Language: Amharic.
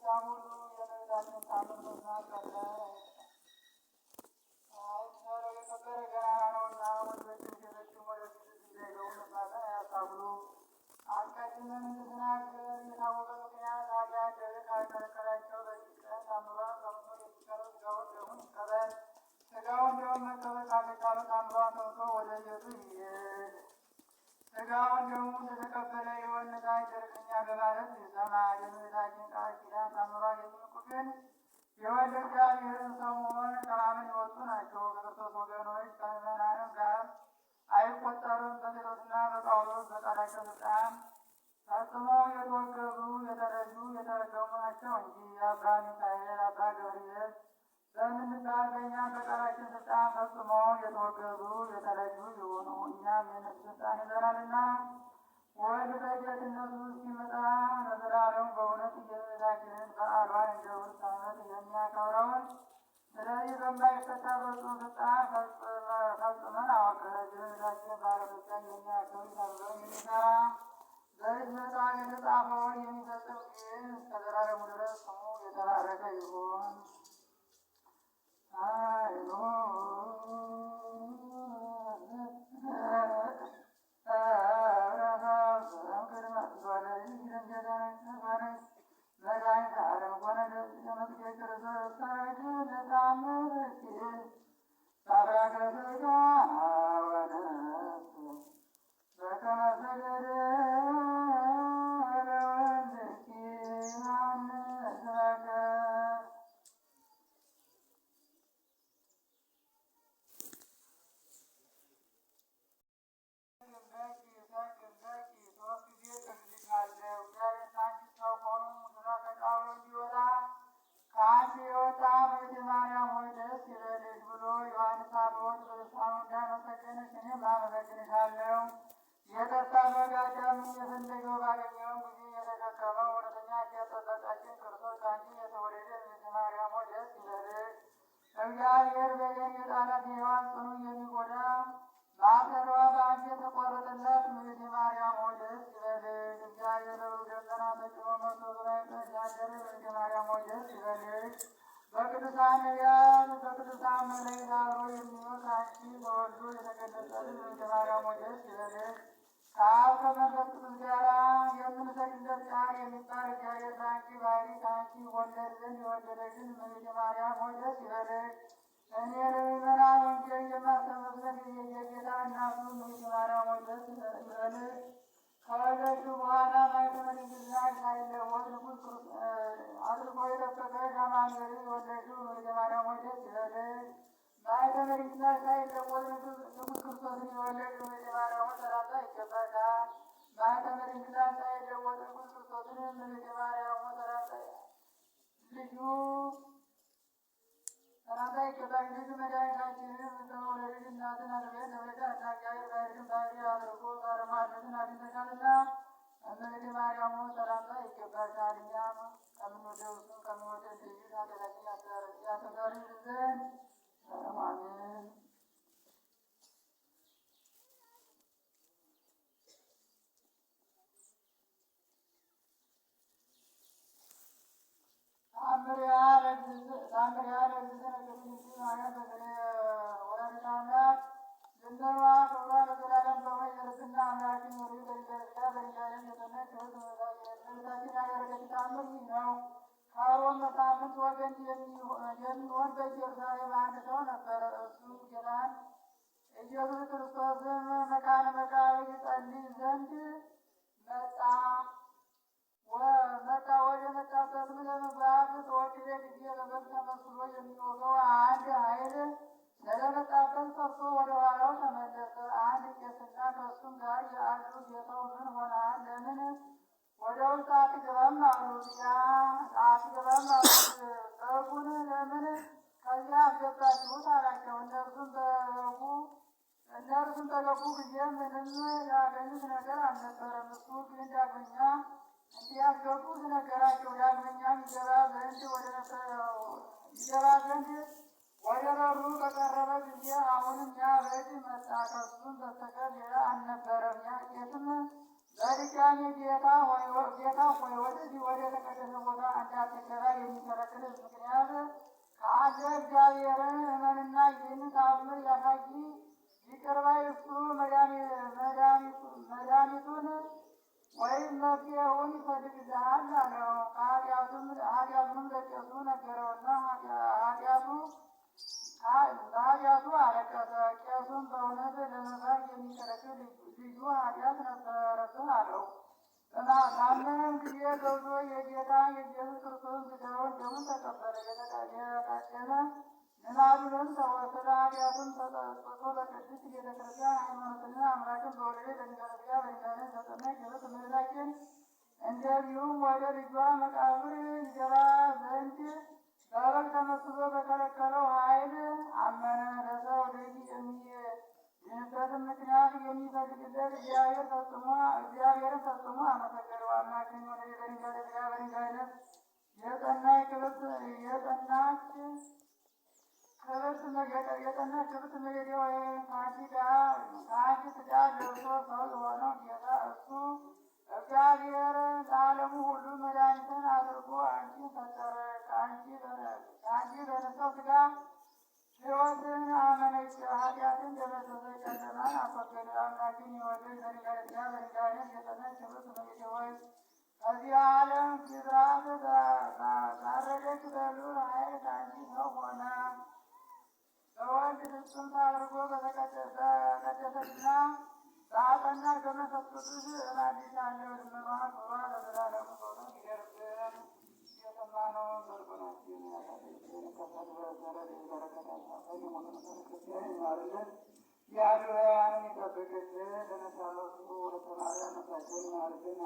ድካም ሁሉ የእመቤታችንን ተአምር መስማት ቀላል አይምሰለው፣ የከበረ ገናና ነውና። ወንዶችም ሴቶችም ወደፊት እንዳይገቡ መስማትን አያስታውሉ። አስቀድመን እንደተናገርን የታወቀ ምክንያት ኃጢአት ደዌ ካልከለከላቸው በዚህ ቀን ተአምሯን ሰምቶ የሚቀርብ ሥጋውን ደሙን ይቀበል። ሥጋውን ደሙን መቀበል ካልተቻለው ተአምሯን ሰምቶ ወደ ቤቱ ይሂድ። ሥጋውን ደሙን እንደተቀበለ የወነታ ይደርስኛል በማለት ይሰማ። የእመቤታችን ቃል ኪዳን ተአምሯን የሚንቁ ግን የወልደ እግዚአብሔርን ሰው መሆን ከማመን የወጡ ናቸው። ከክርስቶስ ወገኖች ከምዕመናንም ጋር አይቆጠሩም። በጴጥሮስና በጳውሎስ በቃላቸው ስልጣን ፈጽመው የተወገዙ የተለዩ የተረገሙ ናቸው እንጂ አባ ሚካኤል፣ አባ ገብርኤል በምንባል በእኛም በቃላችን ስልጣን ፈጽመው የተወገዙ የተለዩ ይሆኑ። እኛም የነፍስ ስልጣን ይዘናልና ወልድ በጌትነቱ ሲመጣ ለዘላለሙ በእውነት የእመቤታችንን በዓሏን እንደ ውርስ ዓመት የሚያከብረውን ስለዚህ በማይፈታ በጽኑ ስልጣን ፈጽመን አወቅን። የእመቤታችንን በዓለ ፍልሰታን የሚያከብር ታዘውን የሚሰራ በዚህ መጽሐፍ የተጻፈውን የሚፈጽም ግን እስከ ዘላለሙ ድረስ ስሙ የተባረከ ይሁን። ከአንቺ የወጣ እመቤቴ ማርያም ሆይ ደስ ይበልሽ ብሎ ዮሐንስ አፈወርቅ በልሳኑ እንዳመሰገነሽ እኔም አመሰግንሻለሁ። የጠፋ በግ አዳምን የፈለገው ባገኘውም ጊዜ የተሸከመው እውነተኛ ቸር ጠባቂያችን ክርስቶስ ከአንቺ የተወለደ እመቤቴ ማርያም ሆይ ደስ ይበልሽ። እግዚአብሔር በደን የጣላት ሔዋን ጽኑ የሚጎዳ ማሰሯ በአንቺ የተቆረጠላት እመቤቴ ማርያም ሆይ ደስ ይበልሽ። እግዚአብሔር በብሩህ ደመና ተጭኖ መጥቶ በማኅፀንሽ ያደረ እመቤቴ ማርያም ሆይ ደስ ይበልሽ። በቅዱሳን ነቢያት በቅዱሳን መላእክት አብሮ የሚኖር ከአንቺ ተወልዶ የተገለጸልን እመቤቴ ማርያም ሆይ ደስ ይበልሽ። ከአብ ከመንፈስ ቅዱስ ጋር የምንሰግድለት ቃል የሚባል እግዚአብሔር በአንቺ ባሕርይ ከአንቺ ይወለድ ዘንድ የወደደሽን እመቤቴ ማርያም ሆይ ደስ ይበልሽ። እኔ ለምዕመናን ወንጌል የማስተምርበት የጌታ እናቱ እመቤቴ ማርያም ሆይ ደስ ይበልሽ። ከወለድሽው በኋላ ማኅተመ ድንግልናሽ ሳይለወጥ ንጉሥ አድርጎ የጠበቀሽ አማኑኤልን የወለድሽው እመቤቴ ማርያም ሆይ ደስ ይበልሽ። ማኅተመ ድንግልናሽ ሳይለወጥ ንጉሥ ክርስቶስን የወለድሽው እመቤቴ ማርያም ሆይ ሰላምታ ይገባሻል። ማኅተመ ድንግልናሽ ሳይለወጥ ንጉሥ ክርስቶስን እመቤቴ ማርያም ሆይ ሰላምታ ልጁ ሰላምታ ይገባል። ልጁ መድኃኒታችንን በመውለድሽ እናትን አድርገን ተወልደሽ እግዚአብሔር ባሕርይሽን ባሕርይ አድርጎ ባለሟልነትን አግኝተሻልና እመቤቴ ማርያም ሆይ ሰላምታ ይገባሻል። እኛም ከምንወደው እሱን ከሚወደድ ልጅሽ ኃጢአታችንን ያስተሰርይልን ዘንድ አሜን። ተአምሪሃ ለእግዝእትነ ቅድስት ድንግል ማርያም ወላዲተ አምላክ ዝናዋ ክብሯ ለዘላለም በሆነ የልብና አምላክን ወልድ በልጅ በልጃለም የጸናች ሕይወት እመቤታችን ያደረገችው ተአምር ይህ ነው። ከሮም መሳፍንት ወገን የሚሆን በኢየሩሳሌም አንድ ሰው ነበረ። እሱም ጌታን ኢየሱስ ክርስቶስን መካነ መቃብር ይጸልይ ዘንድ መጣ መጣ። ወደ መጣበትም ለመግባት በወደደ ጊዜ በበግ ተመስሎ የሚወጋው አንድ ኃይል ስለመጣበት ፈርቶ ወደ ኋላው ተመለሰ። አንድ ቄስና ከእሱም ጋር ያሉ ጌታው ምን ሆነሃል? ለምን ወደ ውስጥ አትገባም አሉት። ያ አትገባም አሉት። በጉን ለምን ከዚያ አስገባችሁት አላቸው። እነርሱም በገቡ ጊዜ ምንም ያገኙት ነገር አልነበረም። እሱ ግን ዳግመኛ እንዲያስገቡት ነገራቸው። ዳግመኛም ይገባ ዘንድ ወደ በሩ በቀረበ ጊዜ አሁንም ያ በግ መጣ፣ ከእሱም በስተቀር ሌላ አልነበረም። ያ ቄስም በድጋሚ ጌታ ሆይ፣ ወደዚህ ወደ ተቀደሰ ቦታ እንዳትገባ የሚከለክልህ ምክንያት ከአንተ እግዚአብሔርን እመንና ይህን ተአምር ያሳይ ይቅር ባይ እሱ መድኃኒቱን ወይም መፍትሔውን ይፈልግልሃል አለው። ኃጢአቱንም ለቄሱ ነገረውና በኃጢአቱ አለቀሰ። ቄሱም በእውነት ለመባል የሚከለክል ልዩ ኃጢአት ነበረብህ አለው። ባመነም ጊዜ ገብቶ የጌታ የኢየሱስ ክርስቶስን ሥጋውን ደሙን ተቀበለ። የቀደመ ልማዱንም ተወ። ስለ ኃጢአቱም ተጸጽቶ በቅድስት ቤተ ክርስቲያን ሃይማኖትና አምላክን በወለደ በድንጋሌ ሥጋ በድንጋሌ ነፍስ በጸናች ክብርት እመቤታችን እንደዚሁም ወደ ልጇ መቃብር ይገባ ዘንድ በበግ ተመስሎ በከለከለው ኃይል አመነ። ለሰው ልጅ የሚድንበትን ምክንያት የሚፈልግለት እግዚአብሔርን ፈጽሞ አመሰገነው። አምላክን ወለደ በድንጋሌ ሥጋ በድንጋሌ ነፍስ የጸናች ክብርት እመቤቴ ሆይ፣ ከአንቺ ሥጋ ለብሶ ሰው የሆነው ጌታ እሱ እግዚአብሔር ለዓለሙ ሁሉ መድኃኒትን አድርጎ አንቺን ፈጠረ። ከአንቺ በነሳው ሥጋ ሕይወትን አመነጨ፣ ኃጢአትን ደመሰሰ፣ ጨለማን አስወገደ። አምላክን የወለድሽ በድንጋሌ ሥጋ በድንጋሌ ነፍስ የጸናች ክብርት እመቤቴ ሆይ፣ ከዚህ ዓለም ግዝራት ባረደች በልዑል ኃይል ከአንቺ ሰው ሆነ። በወልድ ፍጹም አድርጎ በቀደሰችና በአጸናች በመንፈስ ቅዱስ እማልድሻለሁ። ልመናዋ ክብሯ ለዘላለሙ በእውነት ይደርብን። የሰማነውን በልቦናችን ያሳድርብን። ክርስቲያን ይማርልን፣ ያሉ ሕያዋንን ይጠብቅልን። ለነሳለቱ ወለተ ማርያም ነፍሳቸውን ይማርልን።